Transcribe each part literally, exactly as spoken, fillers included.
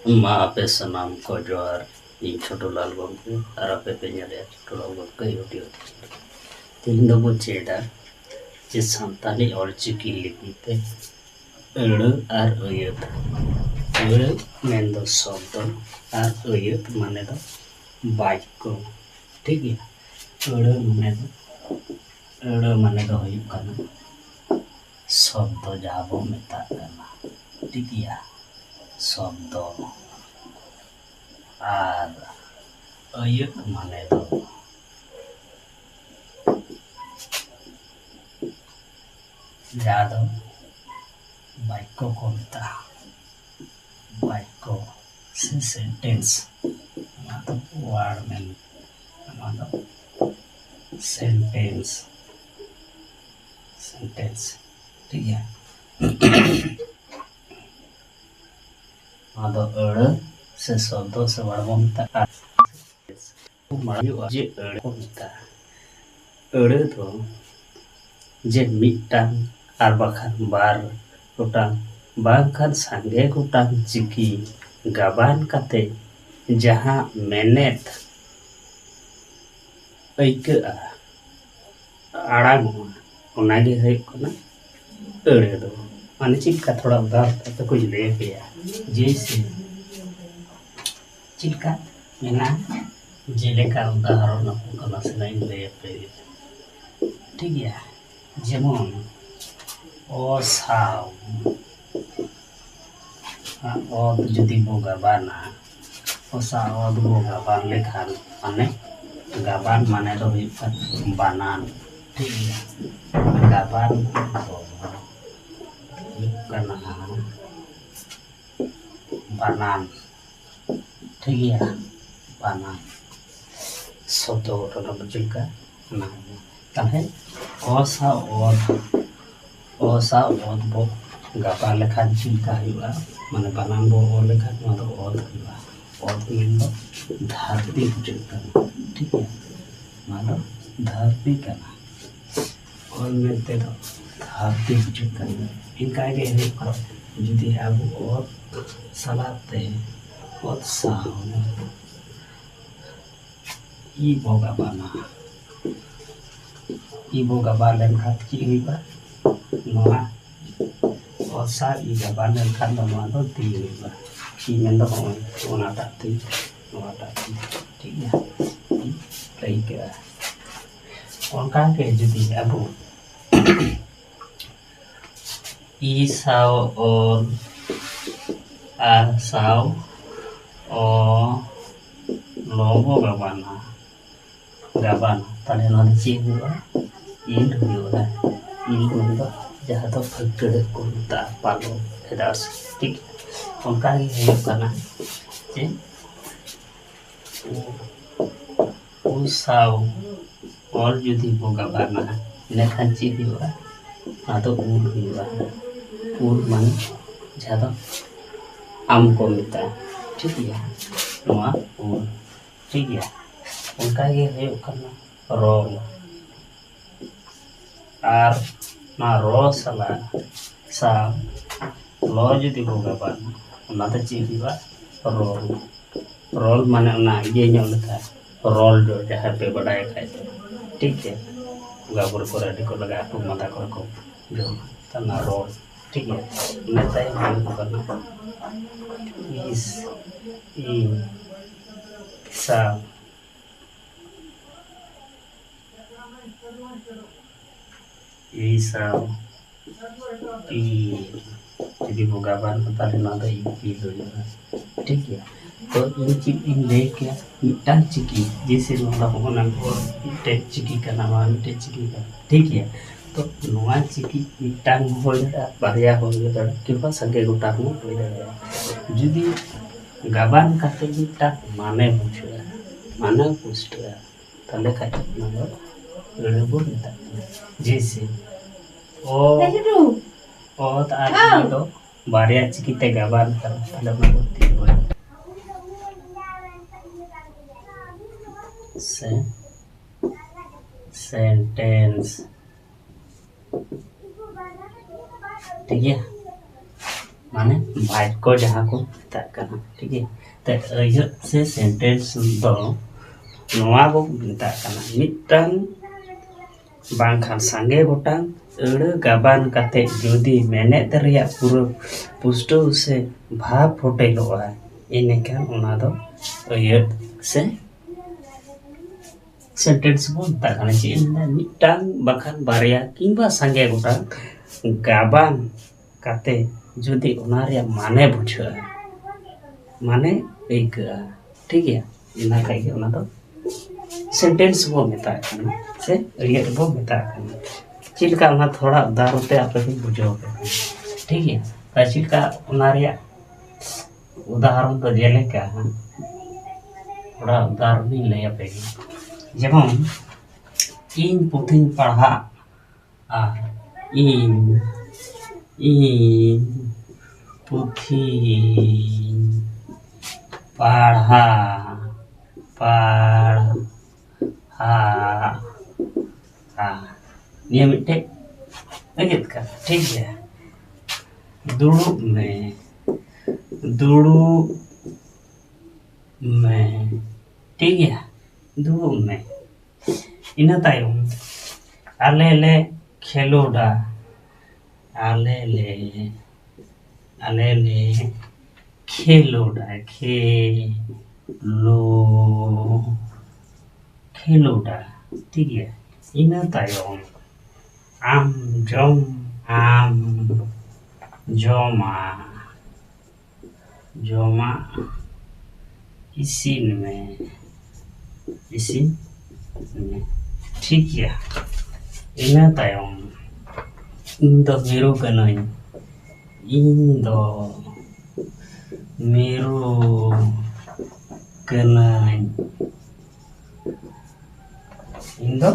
ᱢᱟ ᱟᱯᱮ ᱥᱟᱱᱟᱢ ᱠᱚ ᱡᱚᱦᱟᱨ᱾ ᱤᱧ ᱪᱷᱳᱴᱩ ᱞᱟᱞ ᱜᱚᱢᱠᱮ ᱟᱨ ᱟᱯᱮ ᱯᱮ ᱧᱮᱞᱮᱫᱼᱟ ᱪᱷᱳᱴᱩ ᱞᱟᱞ ᱜᱚᱢᱠᱮ YouTube channel᱾ ᱛᱮᱦᱮᱧ ᱫᱚᱵᱚ ᱪᱮᱫᱟ ᱡᱮ ᱥᱟᱱᱛᱟᱞᱤ ᱚᱞᱪᱤᱠᱤ ᱞᱤᱯᱤ ᱛᱮ ᱟᱹᱲᱟᱹ ᱟᱨ ᱟᱹᱭᱟᱹᱛ᱾ ᱟᱹᱲᱟᱹ ᱢᱮᱱᱫᱚ ᱥᱚᱵᱫᱚ ᱟᱨ ᱟᱹᱭᱟᱹᱛ ᱢᱟᱱᱮ ᱫᱚ ᱵᱟᱠᱠᱚ᱾ ᱴᱷᱤᱠ ᱜᱮᱭᱟ? ᱟᱹᱲᱟᱹ ᱢᱟᱱᱮ ᱫᱚ, ᱟᱹᱲᱟᱹ ᱢᱟᱱᱮ ᱫᱚ ᱦᱩᱭᱩᱜ ᱠᱟᱱᱟ ᱥᱚᱵᱫᱚ, ᱡᱟᱦᱟᱸ ᱵᱚ ᱢᱮᱛᱟᱜ ᱠᱟᱱᱟ᱾ ᱴᱷᱤᱠ ᱜᱮᱭᱟ? ᱥᱚᱵᱫᱚ᱾ ᱟᱨ ᱟᱹᱭᱟᱹᱛ ᱢᱟᱱᱮ ᱫᱚ ᱡᱟᱦᱟᱸ ᱫᱚ ᱵᱟᱠᱠᱚ ᱠᱚ ᱢᱮᱛᱟᱜᱼᱟ᱾ ᱵᱟᱠᱠᱚ ᱥᱮ sentence, ᱱᱚᱣᱟ ᱫᱚ word ᱢᱮᱱ, ᱱᱚᱣᱟ ᱫᱚ sentence, sentence᱾ ᱴᱷᱤᱠ ᱜᱮᱭᱟ? ᱱᱚᱣᱟ ᱫᱚ ᱟᱹᱲᱟᱹ ᱥᱮ ᱥᱚᱵᱫᱚ ᱥᱮ word ᱵᱚᱱ ᱢᱮᱛᱟᱜᱼᱟ᱾ ᱢᱟᱲᱟᱝ ᱦᱩᱭᱩᱜᱼᱟ ᱡᱮ ᱟᱹᱲᱟᱹ ᱠᱚ ᱢᱮᱛᱟᱜᱼᱟ᱾ ᱟᱹᱲᱟᱹ ᱫᱚ ᱡᱮ ᱢᱤᱫᱴᱟᱝ ᱟᱨ ᱵᱟᱠᱷᱟᱱ ᱵᱟᱨ ᱜᱚᱴᱟᱝ ᱵᱟᱝᱠᱷᱟᱱ ᱥᱟᱸᱜᱮ ᱜᱚᱴᱟᱝ ᱪᱤᱠᱤ ᱜᱟᱵᱟᱱ ᱠᱟᱛᱮ ᱡᱟᱦᱟᱸ ᱢᱮᱱᱮᱛ ᱟᱹᱭᱠᱟᱹᱜᱼᱟ, ᱟᱲᱟᱝᱚᱜᱼᱟ, ᱚᱱᱟᱜᱮ ᱦᱩᱭᱩᱜ ᱠᱟᱱᱟ ᱟᱹᱲᱟᱹ ᱫᱚ᱾ ᱢᱟᱱᱮ ᱪᱮᱫ ᱞᱮᱠᱟ, ᱛᱷᱚᱲᱟ ᱩᱫᱟᱦᱚᱨᱚᱱ ᱠᱟᱛᱮ ᱠᱚᱧ ᱞᱟᱹᱭ ᱟᱯᱮᱭᱟ᱾ ᱡᱮᱭᱥᱮ, ᱪᱮᱫ ᱞᱮᱠᱟ ᱢᱮᱱᱟᱜᱼᱟ, ᱡᱮᱞᱮᱠᱟ ᱩᱫᱟᱦᱚᱨᱚᱱ ᱟᱠᱚ ᱠᱟᱱᱟ, ᱥᱮ ᱤᱧ ᱞᱟᱹᱭ ᱟᱯᱮ ᱜᱮ᱾ ᱴᱷᱤᱠ ᱜᱮᱭᱟ? ᱡᱮᱢᱚᱱ ᱚ ᱥᱟᱶ ᱚᱛ ᱡᱩᱫᱤ ᱵᱚ ᱜᱟᱵᱟᱱᱟ, ᱚ ᱥᱟᱶ ᱚᱛ ᱵᱚ ᱜᱟᱵᱟᱱ ᱞᱮᱠᱷᱟᱱ, ᱢᱟᱱᱮ ᱜᱟᱵᱟᱱ ᱢᱟᱱᱮ ᱫᱚ ᱦᱩᱭᱩᱜ ᱠᱟᱱᱟ ᱵᱟᱱᱟᱱ᱾ ᱴᱷᱤᱠ ᱜᱮᱭᱟ? ᱜᱟᱵᱟᱱ ᱫᱚ ᱦᱩᱭᱩᱜ ᱠᱟᱱᱟ ᱵᱟᱱᱟᱱ᱾ ᱴᱷᱤᱠ ᱜᱮᱭᱟ? ᱵᱟᱱᱟᱱ ᱥᱚᱵᱫᱚ ᱜᱷᱚᱴᱚᱱᱟ ᱵᱩᱡᱷᱟᱹᱜ ᱠᱟᱱᱟ᱾ ᱛᱟᱦᱞᱮ ᱚ ᱥᱟᱶ ᱚᱛ, ᱚ ᱥᱟᱶ ᱚᱛ ᱵᱚ ᱜᱟᱵᱟᱱ ᱞᱮᱠᱷᱟᱱ ᱪᱮᱫ ᱞᱮᱠᱟ ᱦᱩᱭᱩᱜᱼᱟ? ᱢᱟᱱᱮ ᱵᱟᱱᱟᱱ ᱵᱚ ᱚᱞ ᱞᱮᱠᱷᱟᱱ ᱱᱚᱣᱟ ᱫᱚ ᱚᱛ ᱦᱩᱭᱩᱜᱼᱟ᱾ ᱚᱛ ᱢᱮᱱᱫᱚ ᱫᱷᱟᱹᱨᱛᱤ ᱵᱩᱡᱷᱟᱹᱜ ᱠᱟᱱᱟ᱾ ᱴᱷᱤᱠ ᱜᱮᱭᱟ? ᱱᱚᱣᱟ ᱫᱚ ᱫᱷᱟᱹᱨᱛᱤ ᱠᱟᱱᱟ᱾ ᱚᱞ ᱢᱮᱱᱛᱮ ᱫᱚ ᱫᱷᱟᱹᱨᱛᱤ ᱵᱩᱡᱷᱟᱹᱜ ᱠᱟᱱᱟ᱾ ᱤᱱᱠᱟ ᱜᱮ ᱦᱩᱭᱩᱜ ᱠᱟᱱᱟ᱾ ᱡᱩᱫᱤ ᱟᱵᱚ ᱚᱛ ᱥᱟᱞᱟᱜ ᱛᱮ ᱚᱛ ᱥᱟᱶ ᱤ ᱵᱚ ᱜᱟᱵᱟᱱᱟ, ᱤ ᱵᱚ ᱜᱟᱵᱟᱱ ᱞᱮᱱᱠᱷᱟᱱ ᱪᱮᱫ ᱦᱩᱭᱩᱜᱼᱟ? ᱱᱚᱣᱟ ᱚᱛ ᱥᱟᱶ ᱤ ᱜᱟᱵᱟᱱ ᱞᱮᱱᱠᱷᱟᱱ ᱫᱚ ᱱᱚᱣᱟ ᱫᱚ ᱛᱤ ᱦᱩᱭᱩᱜᱼᱟ᱾ ᱤ ᱢᱮᱱᱫᱚ ᱱᱚᱜᱼᱚᱭ ᱚᱱᱟᱴᱟᱜ ᱛᱤ, ᱱᱚᱣᱟᱴᱟᱜ ᱛᱤ, ᱴᱷᱤᱠ ᱜᱮᱭᱟ, ᱟᱹᱭᱠᱟᱹᱜᱼᱟ᱾ ᱚᱱᱠᱟᱜᱮ ᱡᱩᱫᱤ ᱟᱵᱚ ᱤ ᱥᱟᱶ ᱚᱞ, ᱟ ᱥᱟᱶ ᱚ, ᱞᱚ ᱵᱚ ᱜᱟᱵᱟᱱᱟ, ᱜᱟᱵᱟᱱᱟ, ᱛᱟᱦᱞᱮ ᱱᱚᱣᱟ ᱫᱚ ᱪᱮᱫ ᱦᱩᱭᱩᱜᱼᱟ? ᱤᱞ ᱦᱩᱭᱩᱜᱼᱟ᱾ ᱤᱞ ᱢᱮᱱᱫᱚ ᱡᱟᱦᱟᱸ ᱫᱚ ᱯᱷᱟᱹᱠᱲᱟᱹᱜ ᱠᱚ ᱢᱮᱛᱟᱜᱼᱟ, ᱯᱟᱞᱚ, ᱯᱷᱮᱫᱟᱨᱥ, ᱴᱷᱤᱠ? ᱚᱱᱠᱟ ᱜᱮ ᱦᱩᱭᱩᱜ ᱠᱟᱱᱟ ᱡᱮ ᱩ ᱥᱟᱶ ᱚᱞ ᱡᱩᱫᱤ ᱵᱚ ᱜᱟᱵᱟᱱᱟ, ᱤᱱᱟᱹᱠᱷᱟᱱ ᱪᱮᱫ ᱦᱩᱭᱩᱜᱼᱟ? ᱟᱫᱚ ᱩᱞ ᱦᱩᱭᱩᱜᱼᱟ᱾ ᱩᱞ ᱢᱟᱱᱮ ᱡᱟᱦᱟᱸ ᱫᱚ ᱟᱢ ᱠᱚ ᱢᱮᱛᱟᱜᱼᱟ, ᱴᱷᱤᱠ ᱜᱮᱭᱟ? ᱱᱚᱣᱟ ᱩᱞ, ᱴᱷᱤᱠ ᱜᱮᱭᱟ? ᱚᱱᱠᱟ ᱜᱮ ᱦᱩᱭᱩᱜ ᱠᱟᱱᱟ ᱨᱚᱞ᱾ ᱟᱨ ᱱᱚᱣᱟ ᱨᱚ ᱥᱟᱞᱟᱜ ᱥᱟᱶ ᱞᱚ ᱡᱩᱫᱤ ᱵᱚ ᱜᱟᱵᱟᱱᱟ, ᱚᱱᱟ ᱫᱚ ᱪᱮᱫ ᱦᱩᱭᱩᱜᱼᱟ? ᱨᱚᱞ᱾ ᱨᱚᱞ ᱢᱟᱱᱮ ᱚᱱᱟ ᱤᱭᱟᱹ ᱧᱚᱜ ᱞᱮᱠᱟ, ᱨᱚᱞ ᱡᱚ, ᱡᱟᱦᱟᱸᱭ ᱯᱮ ᱵᱟᱰᱟᱭ ᱠᱷᱟᱡ ᱫᱚ, ᱴᱷᱤᱠ ᱜᱮᱭᱟ? ᱵᱚᱸᱜᱟ ᱵᱩᱨᱩ ᱠᱚᱨᱮ ᱟᱹᱰᱤ ᱠᱚ ᱞᱟᱜᱟᱜᱼᱟ, ᱠᱷᱩᱜ ᱢᱟᱸᱫᱟ ᱠᱚᱨᱮ ᱠᱚ ᱡᱚᱢᱟ, ᱚᱱᱟ ᱨᱚᱞ, ᱴᱷᱤᱠ ᱜᱮᱭᱟ? ᱤᱱᱟᱹ ᱛᱟᱭᱚᱢ ᱦᱩᱭᱩᱜ ᱠᱟᱱᱟ ᱤᱥ, ᱤ, ᱥᱟ, ᱤ ᱥᱟᱶ ᱯᱤ, ᱡᱩᱫᱤ ᱵᱚ ᱜᱟᱵᱟᱱᱟ, ᱛᱟᱦᱞᱮ ᱱᱚᱣᱟ ᱫᱚ ᱤᱯᱤᱞ ᱦᱩᱭᱩᱜᱼᱟ᱾ ᱴᱷᱤᱠ ᱜᱮᱭᱟ? ᱛᱚ ᱤᱧ ᱪᱮᱫ ᱤᱧ ᱞᱟᱹᱭ ᱠᱮᱭᱟ? ᱢᱤᱫᱴᱟᱝ ᱪᱤᱠᱤ, ᱡᱮᱭᱥᱮ ᱱᱚᱣᱟ ᱫᱚ ᱦᱚᱸᱜᱼᱚ ᱱᱟ ᱢᱤᱫᱴᱮᱡ ᱪᱤᱠᱤ ᱠᱟᱱᱟ, ᱱᱚᱣᱟ ᱢᱤᱫᱴᱮᱡ ᱪᱤᱠᱤ ᱠᱟᱱᱟ, ᱴᱷᱤᱠ ᱜᱮᱭᱟ? ᱛᱚ ᱱᱚᱣᱟ ᱪᱤᱠᱤ ᱢᱤᱫᱴᱟᱝ ᱦᱚᱸ ᱦᱩᱭ ᱫᱟᱲᱮᱭᱟᱜᱼᱟ, ᱵᱟᱨᱭᱟ ᱦᱚᱸ ᱦᱩᱭ ᱫᱟᱲᱮᱭᱟᱜᱼᱟ, ᱠᱤᱝᱵᱟ ᱥᱟᱸᱜᱮ ᱜᱚᱴᱟᱝ ᱦᱚᱸ ᱦᱩᱭ ᱫᱟᱲᱮᱭᱟᱜᱼᱟ᱾ ᱡᱩᱫᱤ ᱜᱟᱵᱟᱱ ᱠᱟᱛᱮ ᱢᱤᱫᱴᱟᱝ ᱢᱟᱱᱮ ᱵᱩᱡᱷᱟᱹᱜᱼᱟ, ᱢᱟᱱᱮ ᱯᱩᱥᱴᱟᱹᱜᱼᱟ, ᱛᱟᱦᱞᱮ ᱠᱷᱟᱡ ᱫᱚ ᱚᱱᱟ ᱫᱚ ᱟᱹᱲᱟᱹ ᱵᱚᱱ ᱢᱮᱛᱟᱜ ᱠᱟᱱᱟ᱾ ᱡᱮᱭᱥᱮ, ᱚ, ᱚᱛ ᱟᱨ ᱤ ᱫᱚ ᱵᱟᱨᱭᱟ ᱪᱤᱠᱤ ᱛᱮ ᱜᱟᱵᱟᱱ ᱠᱟᱱᱟ, ᱛᱟᱦᱞᱮ ᱚᱱᱟ ᱫᱚ ᱛᱤᱸᱜᱩᱱᱟ᱾ ᱥᱮ, ᱥᱮᱱᱴᱮᱱᱥ᱾ ᱴᱷᱤᱠ ᱜᱮᱭᱟ? ᱢᱟᱱᱮ ᱵᱟᱠᱠᱚ ᱡᱟᱦᱟᱸ ᱠᱚ ᱢᱮᱛᱟᱜ ᱠᱟᱱᱟ, ᱴᱷᱤᱠ ᱜᱮᱭᱟ᱾ ᱛᱮ ᱟᱹᱭᱟᱹᱛ ᱥᱮ ᱥᱮᱱᱴᱮᱱᱥ ᱫᱚ ᱱᱚᱣᱟ ᱵᱚ ᱢᱮᱛᱟᱜ ᱠᱟᱱᱟ, ᱢᱤᱫᱴᱟᱝ ᱵᱟᱝᱠᱷᱟᱱ ᱥᱟᱸᱜᱮ ᱜᱚᱴᱟᱝ ᱟᱹᱲᱟᱹ ᱜᱟᱵᱟᱱ ᱠᱟᱛᱮ ᱡᱩᱫᱤ ᱢᱮᱱᱮᱫ ᱨᱮᱭᱟᱜ ᱯᱩᱨᱟᱹ ᱯᱩᱥᱴᱟᱹᱣ ᱥᱮ ᱵᱷᱟᱵᱽ ᱯᱷᱚᱴᱮᱞᱚᱜᱼᱟ, ᱤᱱᱟᱹᱠᱷᱟᱱ ᱚᱱᱟ ᱫᱚ ᱟᱹᱭᱟᱹᱛ ᱥᱮ ᱥᱮᱱᱴᱮᱱᱥ ᱵᱚᱱ ᱢᱮᱛᱟᱜ ᱠᱟᱱᱟ᱾ ᱪᱮᱫ ᱮᱢ ᱢᱮᱱᱟ? ᱢᱤᱫᱴᱟᱝ ᱵᱟᱠᱷᱟᱱ ᱵᱟᱨᱭᱟ ᱠᱤᱝᱵᱟ ᱥᱟᱸᱜᱮ ᱜᱚᱴᱟᱝ ᱜᱟᱵᱟᱱ ᱠᱟᱛᱮ ᱡᱩᱫᱤ ᱚᱱᱟ ᱨᱮᱭᱟᱜ ᱢᱟᱱᱮ ᱵᱩᱡᱷᱟᱹᱜᱼᱟ, ᱢᱟᱱᱮ ᱟᱹᱭᱠᱟᱹᱜᱼᱟ, ᱴᱷᱤᱠ ᱜᱮᱭᱟ, ᱤᱱᱟᱹ ᱠᱷᱟᱡ ᱜᱮ ᱚᱱᱟ ᱫᱚ ᱥᱮᱱᱴᱮᱱᱥ ᱵᱚ ᱢᱮᱛᱟᱜ ᱠᱟᱱᱟ ᱥᱮ ᱟᱹᱭᱟᱹᱛ ᱵᱚ ᱢᱮᱛᱟᱜ ᱠᱟᱱᱟ᱾ ᱪᱮᱫ ᱞᱮᱠᱟ ᱚᱱᱟ ᱛᱷᱚᱲᱟ ᱩᱫᱟᱦᱚᱨᱚᱱ ᱛᱮ ᱟᱯᱮ ᱯᱮ ᱵᱩᱡᱷᱟᱹᱣ ᱠᱮᱫᱟ, ᱴᱷᱤᱠ ᱜᱮᱭᱟ᱾ ᱛᱟ ᱪᱮᱫ ᱞᱮᱠᱟ ᱚᱱᱟ ᱨᱮᱭᱟᱜ ᱩᱫᱟᱦᱚᱨᱚᱱ ᱫᱚ ᱡᱮᱞᱮᱠᱟ, ᱛᱷᱚᱲᱟ ᱩᱫᱟᱦᱚᱨᱚᱱ ᱤᱧ ᱞᱟᱹᱭ ᱟᱯᱮ ᱜᱮ᱾ ᱡᱮᱢᱚᱱ ᱤᱧ ᱯᱩᱛᱷᱤᱧ ᱯᱟᱲᱦᱟᱜᱼᱟ, ᱤᱧ ᱤᱧ ᱯᱩᱛᱷᱤᱧ ᱯᱟᱲᱦᱟ ᱯᱟᱲᱦᱟᱜᱼᱟ᱾ ᱱᱤᱭᱟᱹ ᱢᱤᱫᱴᱮᱡ ᱟᱹᱭᱟᱹᱛ ᱠᱟᱱᱟ, ᱴᱷᱤᱠ ᱜᱮᱭᱟ᱾ ᱫᱩᱲᱩᱵ ᱢᱮ, ᱫᱩᱲᱩᱵ ᱢᱮ, ᱴᱷᱤᱠ ᱜᱮᱭᱟ, ᱫᱩᱲᱩᱵ ᱢᱮ᱾ ᱤᱱᱟᱹ ᱛᱟᱭᱚᱢ ᱟᱞᱮ ᱞᱮ ᱠᱷᱮᱞᱳᱰᱟ, ᱟᱞᱮ ᱞᱮ ᱟᱞᱮ ᱞᱮ ᱠᱷᱮᱞᱳᱰᱟ, ᱠᱷᱮᱞᱳ ᱠᱷᱮᱞᱳᱰᱟ, ᱴᱷᱤᱠ ᱜᱮᱭᱟ᱾ ᱤᱱᱟᱹ ᱛᱟᱭᱚᱢ ᱟᱢ ᱡᱚᱢ ᱟᱢ ᱡᱚᱢᱟ, ᱡᱚᱢᱟᱜ ᱤᱥᱤᱱ ᱢᱮ, ᱤᱥᱤᱱ ᱢᱮ, ᱴᱷᱤᱠ ᱜᱮᱭᱟ᱾ ᱤᱱᱟᱹ ᱛᱟᱭᱚᱢ ᱤᱧ ᱫᱚ ᱢᱤᱨᱩ ᱠᱟᱹᱱᱟᱹᱧ, ᱤᱧ ᱫᱚ ᱢᱤᱨᱩ ᱠᱟᱹᱱᱟᱹᱧ, ᱤᱧ ᱫᱚ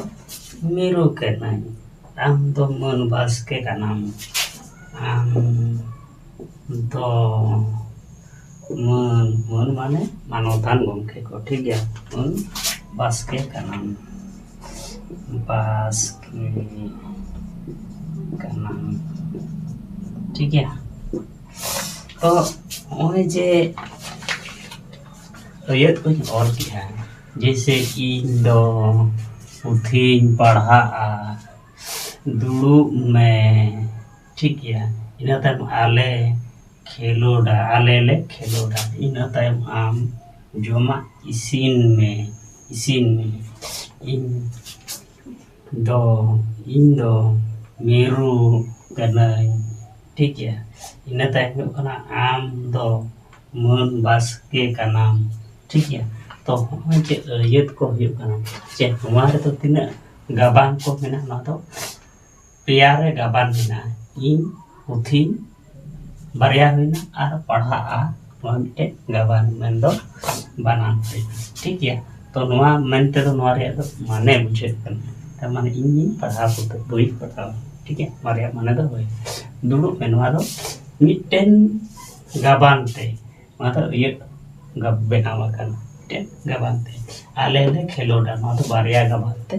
ᱢᱤᱨᱩ ᱠᱟᱹᱱᱟᱹᱧ, ᱟᱢ ᱫᱚ ᱢᱟᱹᱱ ᱵᱟᱥᱠᱮ ᱠᱟᱱᱟᱢ, ᱟᱢ ᱫᱚ ᱢᱟᱹᱱ, ᱢᱟᱹᱱ ᱢᱟᱱᱮ ᱢᱟᱱᱚᱛᱟᱱ ᱜᱚᱢᱠᱮ ᱠᱚ, ᱴᱷᱤᱠ ᱜᱮᱭᱟ, ᱢᱟᱹᱱ ᱵᱟᱥᱠᱮ ᱠᱟᱱᱟᱢ, ᱵᱟᱥᱠᱮ ᱠᱟᱱᱟᱢ, ᱴᱷᱤᱠ ᱜᱮᱭᱟ᱾ ᱛᱚ ᱱᱚᱜᱼᱚᱭ ᱡᱮ ᱟᱹᱭᱟᱹᱛ ᱠᱚᱧ ᱚᱞ ᱠᱮᱜᱼᱟ, ᱡᱮᱭᱥᱮ ᱤᱧ ᱫᱚ ᱯᱩᱛᱷᱤᱧ ᱯᱟᱲᱦᱟᱜᱼᱟ, ᱫᱩᱲᱩᱵ ᱢᱮ, ᱴᱷᱤᱠ ᱜᱮᱭᱟ᱾ ᱤᱱᱟᱹ ᱛᱟᱭᱚᱢ ᱟᱞᱮ ᱠᱷᱮᱞᱳᱰᱟ, ᱟᱞᱮ ᱞᱮ ᱠᱷᱮᱞᱳᱰᱟ᱾ ᱤᱱᱟᱹ ᱛᱟᱭᱚᱢ ᱟᱢ ᱡᱚᱢᱟᱜ ᱤᱥᱤᱱ ᱢᱮ, ᱤᱥᱤᱱ ᱢᱮ᱾ ᱤᱧ ᱫᱚ ᱤᱧ ᱫᱚ ᱢᱤᱨᱩ ᱠᱟᱹᱱᱟᱹᱧ, ᱴᱷᱤᱠ ᱜᱮᱭᱟ᱾ ᱤᱱᱟᱹ ᱛᱟᱭᱚᱢ ᱦᱩᱭᱩᱜ ᱠᱟᱱᱟ ᱟᱢ ᱫᱚ ᱢᱟᱹᱱ ᱵᱟᱥᱠᱮ ᱠᱟᱱᱟᱢ, ᱴᱷᱤᱠ ᱜᱮᱭᱟ᱾ ᱛᱚ ᱱᱚᱜᱼᱚᱭ ᱡᱮ ᱟᱹᱭᱟᱹᱛ ᱠᱚ ᱦᱩᱭᱩᱜ ᱠᱟᱱᱟ, ᱡᱮ ᱱᱚᱣᱟ ᱨᱮᱫᱚ ᱛᱤᱱᱟᱹᱜ ᱜᱟᱵᱟᱱ ᱠᱚ ᱢᱮᱱᱟᱜᱼᱟ, ᱱᱚᱣᱟ ᱫᱚ ᱯᱮᱭᱟ ᱨᱮ ᱜᱟᱵᱟᱱ ᱢᱮᱱᱟᱜᱼᱟ᱾ ᱤᱧ ᱯᱩᱛᱷᱤ ᱵᱟᱨᱭᱟ ᱦᱩᱭᱱᱟ ᱟᱨ ᱯᱟᱲᱦᱟᱜᱼᱟ, ᱱᱚᱣᱟ ᱢᱤᱫᱴᱮᱱ ᱜᱟᱵᱟᱱ ᱢᱮᱱᱫᱚ ᱵᱟᱱᱟᱢ ᱦᱩᱭᱱᱟ, ᱴᱷᱤᱠ ᱜᱮᱭᱟ᱾ ᱛᱚ ᱱᱚᱣᱟ ᱢᱮᱱᱛᱮ ᱫᱚ ᱱᱚᱣᱟ ᱨᱮᱭᱟᱜ ᱫᱚ ᱢᱟᱱᱮ ᱵᱩᱡᱷᱟᱹᱜ ᱠᱟᱱᱟ, ᱛᱟᱨ ᱢᱟᱱᱮ ᱤᱧ ᱯᱟᱲᱦᱟᱣ ᱠᱚᱫᱚ ᱵᱳᱭ ᱯᱟᱲᱦᱟᱣ, ᱴᱷᱤᱠ ᱜᱮᱭᱟ᱾ ᱱᱚᱣᱟ ᱨᱮᱭᱟᱜ ᱢᱟᱱᱮ ᱫᱚ ᱦᱩᱭ ᱫᱩᱲᱩᱵ ᱢᱮ, ᱱᱚᱣᱟ ᱫᱚ ᱢᱤᱫᱴᱮᱱ ᱜᱟᱵᱟᱱ ᱛᱮ, ᱱᱚᱣᱟ ᱫᱚ ᱤᱭᱟᱹ ᱵᱮᱱᱟᱣ ᱟᱠᱟᱱᱟ, ᱢᱤᱫᱴᱮᱱ ᱜᱟᱵᱟᱱ ᱛᱮ ᱟᱞᱮ ᱞᱮ ᱠᱷᱮᱞᱳᱰᱟ, ᱱᱚᱣᱟ ᱫᱚ ᱵᱟᱨᱭᱟ ᱜᱟᱵᱟᱱ ᱛᱮ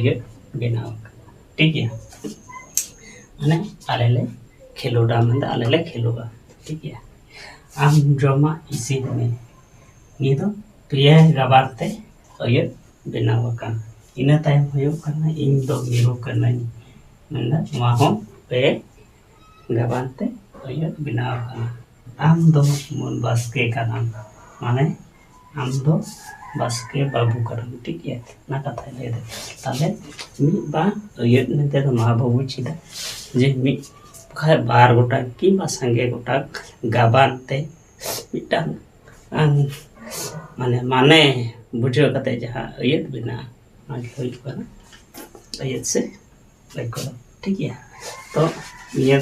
ᱤᱭᱟᱹ ᱵᱮᱱᱟᱣ ᱟᱠᱟᱱᱟ, ᱴᱷᱤᱠ ᱜᱮᱭᱟ᱾ ᱢᱟᱱᱮ ᱟᱞᱮ ᱞᱮ ᱠᱷᱮᱞᱳᱰᱟ ᱢᱮᱱᱫᱚ ᱟᱞᱮ ᱞᱮ ᱠᱷᱮᱞᱳᱜᱼᱟ, ᱴᱷᱤᱠ ᱜᱮᱭᱟ᱾ ᱟᱢ ᱡᱚᱢᱟᱜ ᱤᱥᱤᱱ ᱢᱮ, ᱱᱤᱭᱟᱹ ᱫᱚ ᱯᱮᱭᱟ ᱜᱟᱵᱟᱱ ᱛᱮ ᱟᱹᱭᱟᱹᱛ ᱵᱮᱱᱟᱣ ᱟᱠᱟᱱᱟ᱾ ᱤᱱᱟᱹ ᱛᱟᱭᱚᱢ ᱦᱩᱭᱩᱜ ᱠᱟᱱᱟ ᱤᱧ ᱫᱚ ᱢᱤᱨᱩ ᱠᱟᱹᱱᱟᱹᱧ, ᱢᱮᱱᱫᱚ ᱱᱚᱣᱟ ᱦᱚᱸ ᱯᱮ ᱜᱟᱵᱟᱱ ᱛᱮ ᱟᱹᱭᱟᱹᱛ ᱵᱮᱱᱟᱣ ᱟᱠᱟᱱᱟ᱾ ᱟᱢ ᱫᱚ ᱢᱟᱹᱱ ᱵᱟᱥᱠᱮ ᱠᱟᱱᱟᱢ, ᱢᱟᱱᱮ ᱟᱢ ᱫᱚ ᱵᱟᱥᱠᱮ ᱵᱟᱹᱵᱩ ᱠᱟᱱᱟᱢ, ᱴᱷᱤᱠ ᱜᱮᱭᱟ᱾ ᱚᱱᱟ ᱠᱟᱛᱷᱟᱭ ᱞᱟᱹᱭ ᱮᱫᱟ᱾ ᱛᱟᱦᱞᱮ ᱢᱤᱫ ᱵᱟᱨ ᱟᱹᱭᱟᱹᱛ ᱢᱮᱱᱛᱮ ᱫᱚ ᱱᱚᱣᱟ ᱵᱚ ᱵᱩᱡᱽ ᱮᱫᱟ ᱡᱮ ᱢᱤᱫ ᱵᱟᱠᱷᱟᱡ ᱵᱟᱨ ᱜᱚᱴᱟᱝ ᱠᱤᱝᱵᱟ ᱥᱟᱸᱜᱮ ᱜᱚᱴᱟᱝ ᱜᱟᱵᱟᱱ ᱛᱮ ᱢᱤᱫᱴᱟᱝ ᱟᱝ, ᱢᱟᱱᱮ ᱢᱟᱱᱮ ᱵᱩᱡᱷᱟᱹᱣ ᱠᱟᱛᱮ ᱡᱟᱦᱟᱸ ᱟᱹᱭᱟᱹᱛ ᱵᱮᱱᱟᱜᱼᱟ, ᱚᱱᱟ ᱜᱮ ᱦᱩᱭᱩᱜ ᱠᱟᱱᱟ ᱟᱹᱭᱟᱹᱛ ᱥᱮ ᱵᱟᱠᱠᱚ, ᱴᱷᱤᱠ ᱜᱮᱭᱟ᱾ ᱛᱚ ᱱᱤᱭᱟᱹ